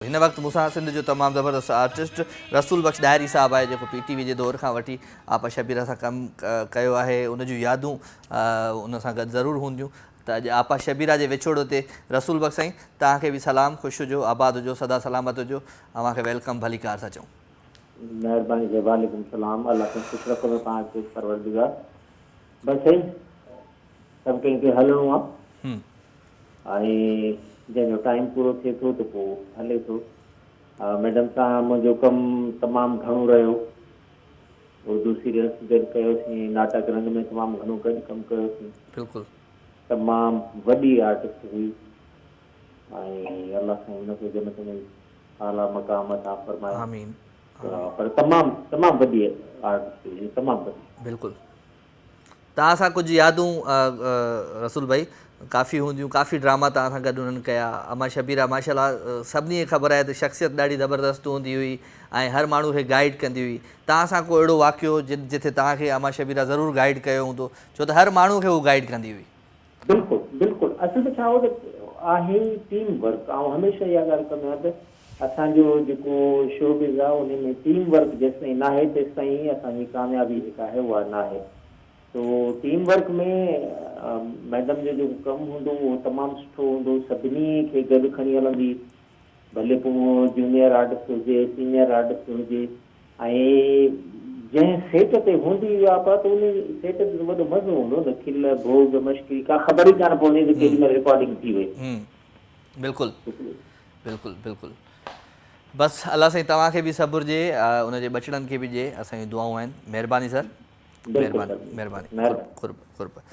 هن وقت مون سان سنڌ جو تمام زبردست آرٽسٽ رسول بخش ڏاهري صاحب آهي جيڪو پي ٽي وي جي دور کان وٺي آپا شبيره سان ڪم ڪيو آهي ان جون يادون ان سان گڏ ضرور هونديون ته اڄ آپا شبيره جي وڇوڙو تي رسول بخش سائين توهان کي به سلام خوش هجو آباد هجو سدا سلامت هجو اوهان کي welcome ڀليڪار ٿا چئون. مهرباني سائين وعليڪم سلام الله سائين خوش رکندو توهان کي پروردگار بس سائين سڀ ڪنهن کي هلڻو آ. ۽ جنهن جو ٽائيم پورو ٿئي ٿو ته پوء هلي ٿو. ميڊم سان منهنجو ڪم تمام گهڻو رهيو. اردو سيريلس گڏ ڪيوسين، ناٽڪ رنگ ۾ تمام گهڻو گڏ ڪم ڪيوسين. بلڪل. تمام وڏي آرٽسٽ هئي ۽ الله سائين هن کي جنت ۾ اعليٰ مقام عطا فرمائي. آمين آمين. پر تمام تمام وڏي آرٽسٽ هئي تمام وڏي. بلڪل. توهان سان ڪجهه يادون رسول ڀائي ڪافي هونديون ڪافي ڊراما توهان سان گڏ انهن ڪيا امان شبيره ماشاء الله سڀني کي خبر آهي ته شخصيت ڏاڍي زبردست هوندي هئي ۽ هر ماڻهو کي گائيڊ ڪندي هئي توهان سان ڪو اهڙو واقعو جتي توهان کي امان شبيره ضرور گائيڊ ڪيو هوندو ڇو ته هر ماڻهو کي هو گائيڊ ڪندي هئي. بلڪل بلڪل اصل ۾ ڇا هو ته آهي ئي ٽيم ورڪ آئون هميشه اها ڳالهه ڪندو آهيان ته اسان جو جيڪو شوبز آهي انهي ۾ ٽيم ورڪ جيستائين ناهي تيستائين اسان جي ڪاميابي جيڪا آهي اها ناهي سو ٽيم ورڪ ۾ ميڊم جو جيڪو ڪم هوندو اهو تمام سٺو هوندو سڀني کي گڏ کڻي هلندي ڀلي پوء اهو جونيئر آرٽسٽ هجي سينيئر آرٽسٽ هجي ۽ جنهن سيٽ تي هوندي هئي آپا ته انهي سيٽ تي ته وڏو مزو هوندو نه کل ڀوڳ مشڪري ڪا خبر ئي ڪانه پوندي ته ڪيڏي مهل رڪارڊنگ ٿي وئي. بلڪل بلڪل بلڪل بس الله سائين توهان کي به صبر ڏي ان جي ٻچڙن کي به ڏي اسان جون دعائون آهن مهرباني سر مهرباني مهرباني قرب قرب قرب.